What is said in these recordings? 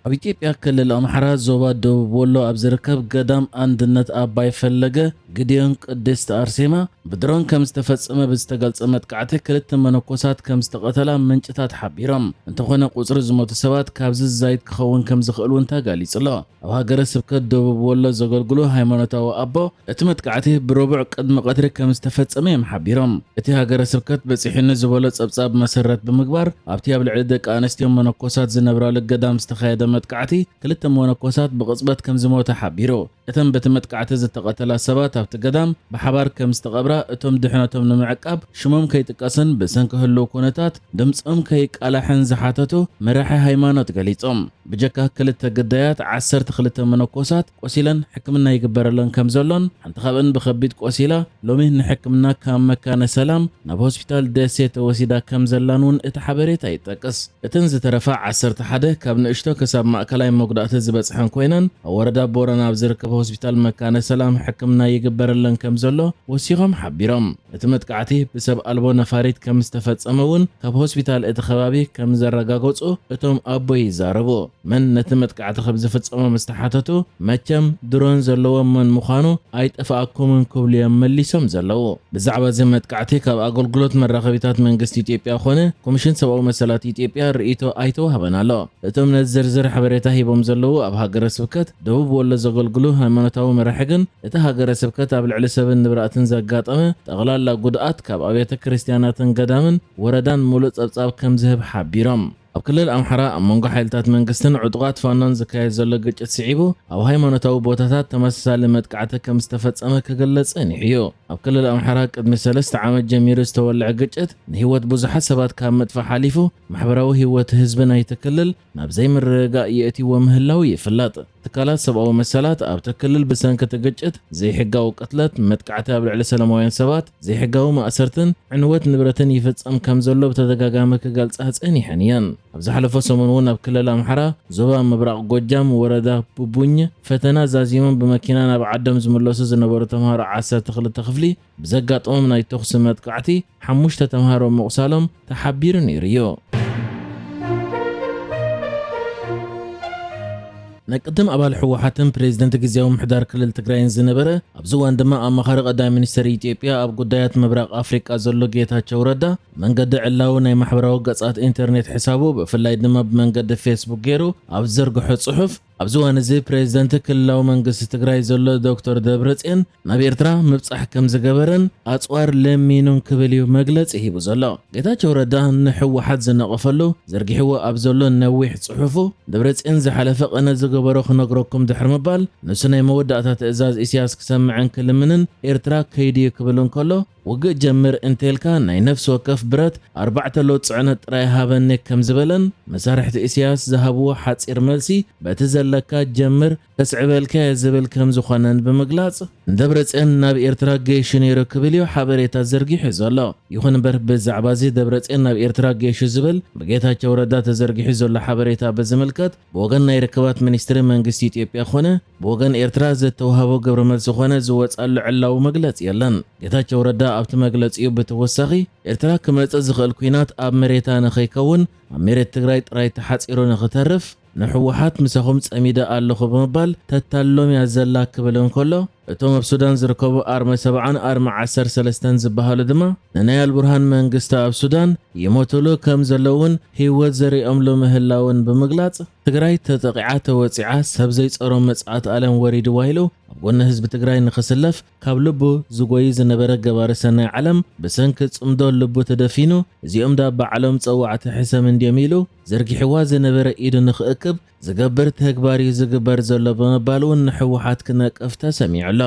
ኣብ ኢትዮጵያ ክልል ኣምሓራ ዞባ ደቡብ ወሎ ኣብ ዝርከብ ገዳም ኣንድነት ኣባይ ፈለገ ግዲዮን ቅድስት ኣርሴማ ብድሮን ከም ዝተፈጸመ ብዝተገልጸ መጥቃዕቲ ክልተ መነኮሳት ከም ዝተቐተላ ምንጭታት ሓቢሮም። እንተኾነ ቁጽሪ ዝሞቱ ሰባት ካብዚ ዝዛይድ ክኸውን ከም ዝኽእል እውን ተገሊጹ ኣሎ። ኣብ ሃገረ ስብከት ደቡብ ወሎ ዘገልግሉ ሃይማኖታዊ ኣቦ እቲ መጥቃዕቲ ብረቡዕ ቅድሚ ቀትሪ ከም ዝተፈጸመ እዮም ሓቢሮም። እቲ ሃገረ ስብከት በጺሑኒ ዝበሎ ጸብጻብ መሰረት ብምግባር ኣብቲ ኣብ ልዕሊ ደቂ ኣንስትዮ መነኮሳት ዝነብራሉ ገዳም ዝተኻየደ መጥቃዕቲ ክልተ መነኮሳት ብቕጽበት ከም ዝሞተ ሓቢሩ። እተን በቲ መጥቃዕቲ ዝተቐተላ ሰባት ኣብቲ ገዳም ብሓባር ከም ዝተቐብራ እቶም ድሕነቶም ንምዕቃብ ሽሞም ከይጥቀስን ብሰንኪ ህልው ኩነታት ድምጾም ከይቃላሕን ዝሓተቱ መራሒ ሃይማኖት ገሊጾም። ብጀካ ክልተ ግዳያት ዓሰርተ ክልተ መነኮሳት ቆሲለን ሕክምና ይግበረለን ከም ዘሎን ሓንቲ ካብአን ብኸቢድ ቆሲላ ሎሚ ንሕክምና ካብ መካነ ሰላም ናብ ሆስፒታል ደሴ ተወሲዳ ከም ዘላን እውን እቲ ሓበሬታ ይጠቅስ። እተን ዝተረፋ ዓሰርተ ሓደ ካብ ንእሽቶ ክሳብ ማእከላይ መጉዳእቲ ዝበጽሐን ኮይነን ኣብ ወረዳ ቦረና ኣብ ዝርከብ ሆስፒታል መካነ ሰላም ሕክምና ይግበረለን ከም ዘሎ ወሲኾም ሓቢሮም። እቲ መጥቃዕቲ ብሰብ ኣልቦ ነፋሪት ከም ዝተፈጸመ እውን ካብ ሆስፒታል እቲ ከባቢ ከም ዘረጋገጹ እቶም ኣቦ ይዛረቡ። መን ነቲ መጥቃዕቲ ከም ዝፍጸሞ ምስ ተሓተቱ፣ መቸም ድሮን ዘለዎም መን ምዃኑ ኣይጠፍኣኩምን ክብሉ እዮም መሊሶም ዘለዉ። ብዛዕባ እዚ መጥቃዕቲ ካብ ኣገልግሎት መራኸቢታት መንግስቲ ኢትዮጵያ ኮነ ኮሚሽን ሰብኣዊ መሰላት ኢትዮጵያ ርእይቶ ኣይተዋህበን ኣሎ። እቶም ነዚ ዝርዝር ሓበሬታ ሂቦም ዘለዉ ኣብ ሃገረ ስብከት ደቡብ ወሎ ዘገልግሉ ሃይማኖታዊ መራሒ ግን፣ እቲ ሃገረ ስብከት ኣብ ልዕሊ ሰብን ንብረትን ዘጋጠመ ጠቕላላ ጉድኣት ካብ ኣብያተ ክርስቲያናትን ገዳምን ወረዳን ሙሉእ ጸብጻብ ከም ዝህብ ሓቢሮም። ኣብ ክልል ኣምሓራ ኣብ መንጎ ሓይልታት መንግስትን ዕጡቓት ፋኖን ዝካየድ ዘሎ ግጭት ስዒቡ፣ ኣብ ሃይማኖታዊ ቦታታት ተመሳሳሊ መጥቃዕቲ ከም ዝተፈጸመ ክግለጽ ጸኒሑ እዩ። ኣብ ክልል ኣምሓራ ቅድሚ ሰለስተ ዓመት ጀሚሩ ዝተወልዐ ግጭት ንህይወት ብዙሓት ሰባት ካብ ምጥፋእ ሓሊፉ፣ ማሕበራዊ ህይወት ህዝቢ ናይቲ ክልል ናብ ዘይምርግጋእ የእትይዎ ምህላዉ ይፍለጥ። ትካላት ሰብኣዊ መሰላት ኣብቲ ክልል ብሰንኪ እቲ ግጭት ዘይሕጋዊ ቅትለት፣ መጥቃዕቲ ኣብ ልዕሊ ሰላማውያን ሰባት፣ ዘይሕጋዊ ማእሰርትን ዕንወት ንብረትን ይፍጸም ከም ዘሎ ብተደጋጋሚ ክገልጻ ጸኒሐን እየን። ኣብ ዝሓለፈ ሰሙን እውን ኣብ ክልል ኣምሓራ ዞባ ምብራቕ ጎጃም ወረዳ ቡቡኝ ፈተና ዛዚሞም ብመኪና ናብ ዓዶም ዝምለሱ ዝነበሩ ተምሃሮ ዓሰርተ ክልተ ክፍሊ ብዘጋጠሞም ናይ ተኹሲ መጥቃዕቲ ሓሙሽተ ተምሃሮ ምቑሳሎም ተሓቢሩ ነይሩ እዩ። ናይ ቅድም ኣባል ህወሓትን ፕሬዝደንት ግዝያዊ ምሕዳር ክልል ትግራይን ዝነበረ፣ ኣብዚ እዋን ድማ ኣማኻሪ ቀዳማይ ሚኒስትር ኢትዮጵያ ኣብ ጉዳያት ምብራቕ ኣፍሪቃ ዘሎ ጌታቸው ረዳ፣ መንገዲ ዕላዊ ናይ ማሕበራዊ ገጻት ኢንተርኔት ሕሳቡ ብፍላይ ድማ ብመንገዲ ፌስቡክ ገይሩ ኣብ ዝዘርግሖ ጽሑፍ፣ ኣብዚ እዋን እዚ ፕሬዝደንት ክልላዊ መንግስቲ ትግራይ ዘሎ ዶክተር ደብረጽዮን ናብ ኤርትራ ምብጻሕ ከም ዝገበረን ኣጽዋር ለሚኑን ክብል እዩ መግለጺ ሂቡ ዘሎ። ጌታቸው ረዳ ንህወሓት ዝነቐፈሉ ዘርጊሕዎ ኣብ ዘሎ ነዊሕ ጽሑፉ፣ ደብረጽዮን ዝሓለፈ ቀነ ዝገበሮ ክነግረኩም ድሕሪ ምባል፣ ንሱ ናይ መወዳእታ ትእዛዝ ኢሳያስ ክሰምዕን ክልምንን ኤርትራ ከይዱ እዩ ክብል እንከሎ፣ ውግእ ጀምር እንተልካ ናይ ነፍሲ ወከፍ ብረት ኣርባዕተ ሎት ጽዕነት ጥራይ ሃበኒ ከም ዝበለን፣ መሳርሕቲ ኢሳያስ ዝሃብዎ ሓጺር መልሲ በቲ ዘለካ ጀምር ከስዕበልካ እየ ዝብል ከም ዝኾነን ብምግላጽ፣ ንደብረጽዮን ናብ ኤርትራ ገይሹ ነይሩ ክብል እዩ ሓበሬታ ዘርጊሑ ዘሎ። ይኹን እምበር ብዛዕባ እዚ ደብረጽዮን ናብ ኤርትራ ገይሹ ዝብል ብጌታቸው ረዳ ተዘርጊሑ ዘሎ ሓበሬታ ብዝምልከት ብወገን ናይ ርክባት ሚኒስትሪ መንግስቲ ኢትዮጵያ ኮነ ብወገን ኤርትራ ዝተዋህቦ ግብረ መልሲ ኮነ ዝወጻሉ ዕላዊ መግለጺ የለን። ጌታቸው ረዳ ኣብቲ መግለጺኡ ብተወሳኺ ኤርትራ ክመጽእ ዝኽእል ኲናት ኣብ መሬታ ንኸይከውን ኣብ መሬት ትግራይ ጥራይ ተሓጺሩ ንኽተርፍ ንህወሓት ምሳኹም ጸሚደ ኣለኹ ብምባል ተታልሎም እያ ዘላ ክብል እንከሎ፣ እቶም ኣብ ሱዳን ዝርከቡ ኣርሚ ሰብዓን ኣርሚ ዓሰርተ ሰለስተን ዝበሃሉ ድማ ንናይ ኣልቡርሃን መንግስቲ ኣብ ሱዳን ይሞቱሉ ከም ዘለውን ህይወት ዘሪኦምሉ ምህላውን ብምግላጽ፣ ትግራይ ተጠቒዓ ተወጺዓ ሰብ ዘይጸሮ መጽኣት ኣለም ወሪድዋ ኢሉ ኣብ ጎኒ ህዝቢ ትግራይ ንኽስለፍ ካብ ልቡ ዝጎይ ዝነበረ ገባሪ ሰናይ ዓለም ብሰንኪ ጽምዶ ልቡ ተደፊኑ፣ እዚኦም ዳ ባዕሎም ጸዋዕቲ ሕሰም እንድዮም ኢሉ ዘርጊሕዋ ዝነበረ ኢዱ ንኽእክብ ዝገብር ተግባር እዩ ዝግበር ዘሎ ብምባል እውን ንህወሓት ክነቅፍ ተሰሚዑ ኣሎ።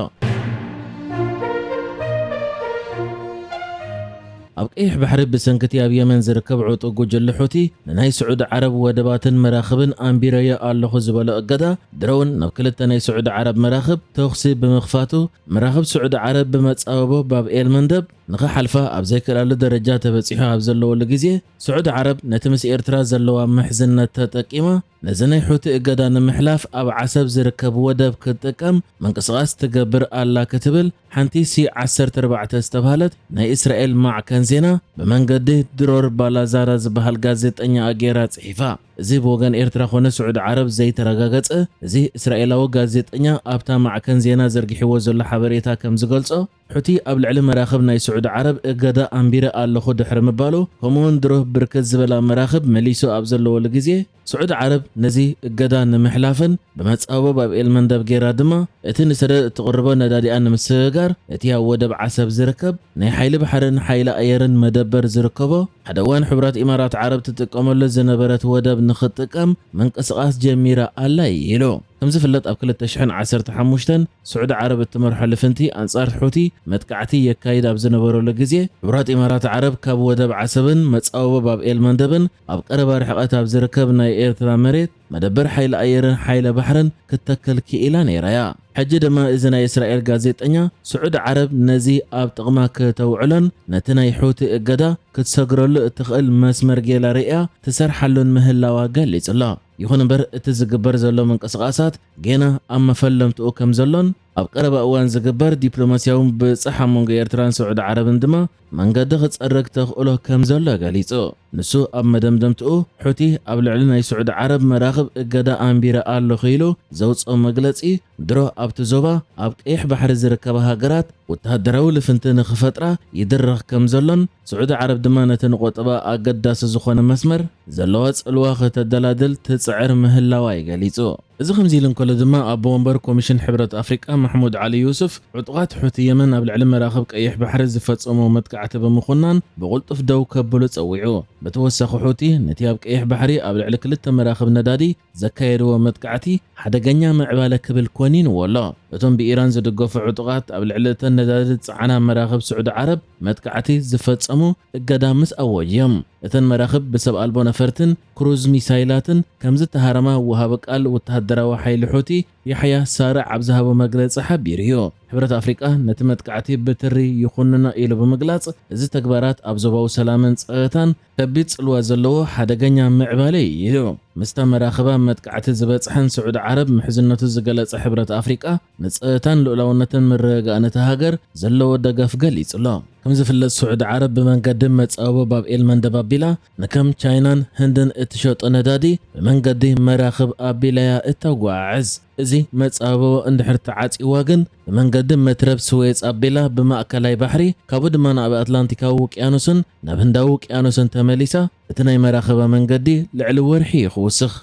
ኣብ ቀይሕ ባሕሪ ብሰንኪ እቲ ኣብ የመን ዝርከብ ዕጡቕ ጉጅለ ሑቲ ንናይ ስዑዲ ዓረብ ወደባትን መራኽብን ኣንቢረዮ ኣለኹ ዝበሎ እገዳ ድሮን ናብ ክልተ ናይ ስዑዲ ዓረብ መራኽብ ተኹሲ ብምኽፋቱ፣ መራኽብ ስዑዲ ዓረብ ብመጻብቦ ባብ ኤል መንደብ ንኽሓልፋ ኣብ ዘይክእላሉ ደረጃ ተበጺሑ ኣብ ዘለወሉ ግዜ፣ ስዑዲ ዓረብ ነቲ ምስ ኤርትራ ዘለዋ ምሕዝነት ተጠቂማ፣ ነዚ ናይ ሑቲ እገዳ ንምሕላፍ ኣብ ዓሰብ ዝርከብ ወደብ ክትጥቀም ምንቅስቓስ ትገብር ኣላ ክትብል ሓንቲ ሲ ዓሰርተ ኣርባዕተ ዝተባህለት ናይ እስራኤል ማዕከን ዜና ብመንገዲ ድሮር ባላዛራ ዝበሃል ጋዜጠኛ ኣጌራ ጽሒፋ። እዚ ብወገን ኤርትራ ኮነ ስዑዲ ዓረብ ዘይተረጋገጸ፣ እዚ እስራኤላዊ ጋዜጠኛ ኣብታ ማዕከን ዜና ዘርጊሕዎ ዘሎ ሓበሬታ ከም ዝገልጾ፣ ሑቲ ኣብ ልዕሊ መራኽብ ናይ ስዑዲ ዓረብ እገዳ ኣንቢረ ኣለኹ ድሕሪ ምባሉ፣ ከምኡውን ድሮ ብርክት ዝበላ መራኽብ መሊሱ ኣብ ዘለወሉ ግዜ፣ ስዑዲ ዓረብ ነዚ እገዳ ንምሕላፍን ብመጻወብ ኣብ ኤል መንደብ ጌራ ድማ እቲ ንሰደድ እትቕርቦ ነዳዲኣ ንምስግጋር እቲ ኣብ ወደብ ዓሰብ ዝርከብ ናይ ሓይሊ ባሕርን ሓይሊ ኣየርን መደበር ዝርከቦ ሓደ እዋን ሕቡራት ኢማራት ዓረብ ትጥቀመሉ ዝነበረት ወደብ ንኽትጥቀም ምንቅስቓስ ጀሚራ ኣላ ኢሉ። ከም ዝፍለጥ ኣብ ክልተ ሽሕን ዓሰርተ ሓሙሽተን ስዑዲ ዓረብ እትመርሖ ልፍንቲ ኣንጻር ሑቲ መጥቃዕቲ የካይድ ኣብ ዝነበረሉ ግዜ፣ ሕቡራት ኢማራት ዓረብ ካብ ወደብ ዓሰብን መጻወብ ኣብ ኤል መንደብን ኣብ ቀረባ ርሕቀት ኣብ ዝርከብ ናይ ኤርትራ መሬት መደበር ሓይሊ ኣየርን ሓይሊ ባሕርን ክትተክል ክኢላ ነይራ እያ። ሕጂ ድማ እዚ ናይ እስራኤል ጋዜጠኛ ስዑዲ ዓረብ ነዚ ኣብ ጥቕማ ከተውዕሎን ነቲ ናይ ሑቲ እገዳ ክትሰግረሉ እትኽእል መስመር ጌላ ርእያ ትሰርሓሉን ምህላዋ ገሊጹ ኣሎ። ይኹን እምበር እቲ ዝግበር ዘሎ ምንቅስቓሳት ጌና ኣብ መፈለምትኡ ከም ዘሎን ኣብ ቀረባ እዋን ዝግበር ዲፕሎማስያዊ ብጽሕ ኣብ መንጎ ኤርትራን ስዑዲ ዓረብን ድማ መንገዲ ክጸርግ ተኽእሎ ከም ዘሎ ገሊጹ። ንሱ ኣብ መደምደምትኡ ሑቲ ኣብ ልዕሊ ናይ ስዑዲ ዓረብ መራኽብ እገዳ ኣንቢረ ኣለኹ ኢሉ ዘውጽኦ መግለጺ ድሮ ኣብቲ ዞባ ኣብ ቀይሕ ባሕሪ ዝርከባ ሃገራት ወተሃደራዊ ልፍንቲ ንኽፈጥራ ይድረኽ ከም ዘሎን ስዑዲ ዓረብ ድማ ነቲ ንቆጠባ ኣገዳሲ ዝኾነ መስመር ዘለዋ ጽልዋ ከተደላድል ትጽዕር ምህላዋ እዩ ገሊጹ። እዚ ከምዚ ኢሉ እንከሎ ድማ ኣቦ ወንበር ኮሚሽን ሕብረት ኣፍሪቃ ማሕሙድ ዓሊ ዩሱፍ ዕጡቓት ሑቲ የመን ኣብ ልዕሊ መራኽብ ቀይሕ ባሕሪ ዝፈጸሞ መጥቃዕቲ ብምኹናን ብቕልጡፍ ደው ከብሉ ጸዊዑ። ብተወሳኺ ሑቲ ነቲ ኣብ ቀይሕ ባሕሪ ኣብ ልዕሊ ክልተ መራኽብ ነዳዲ ዘካየድዎ መጥቃዕቲ ሓደገኛ ምዕባለ ክብል ኮኒንዎ ኣሎ። እቶም ብኢራን ዝድገፉ ዕጡቓት ኣብ ልዕሊ እተን ነዳዲ ዝጸዓና መራኽብ ስዑዲ ዓረብ መጥቃዕቲ ዝፈጸሙ እገዳ ምስ ኣወጅዮም፣ እተን መራኽብ ብሰብ ኣልቦ ነፈርትን ክሩዝ ሚሳይላትን ከም ዝተሃረማ ወሃቢ ቃል ወተሃደራዊ ሓይሊ ሑቲ ያሕያ ሳርዕ ኣብ ዝሃቦ መግለጺ ሓቢሩ እዩ። ሕብረት ኣፍሪቃ ነቲ መጥቃዕቲ ብትሪ ይኹንኖ ኢሉ ብምግላጽ፣ እዚ ተግባራት ኣብ ዞባዊ ሰላምን ጸጥታን ከቢድ ጽልዋ ዘለዎ ሓደገኛ ምዕባለ እዩ ኢሉ። ምስታ መራኽባ መጥቃዕቲ ዝበጽሐን ስዑዲ ዓረብ ምሕዝነቱ ዝገለጸ ሕብረት ኣፍሪቃ ንጸጥታን ልኡላውነትን ምርግጋእን እታ ሃገር ዘለዎ ደገፍ ገሊጹ ኣሎ። ከም ዝፍለጥ ስዑዲ ዓረብ ብመንገዲ መጻወብ ኣብ ኤል መንደብ ኣቢላ ንከም ቻይናን ህንድን እትሸጦ ነዳዲ ብመንገዲ መራኽብ ኣቢላያ እተጓዓዕዝ። እዚ መጻወቦ እንድሕር ተዓጺዋ ግን ብመንገዲ መትረብ ስዌጽ ኣቢላ ብማእከላይ ባሕሪ ካብኡ ድማ ናብ ኣትላንቲካዊ ውቅያኖስን ናብ ህንዳዊ ውቅያኖስን ተመሊሳ እቲ ናይ መራኽባ መንገዲ ልዕሊ ወርሒ እዩ ክውስኽ።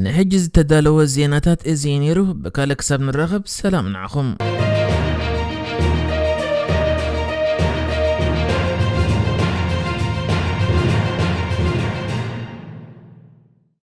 ንሕጂ ዝተዳለወ ዜናታት እዚ እዩ ነይሩ። ብካልእ ክሳብ ንራኸብ ሰላም ንዓኹም።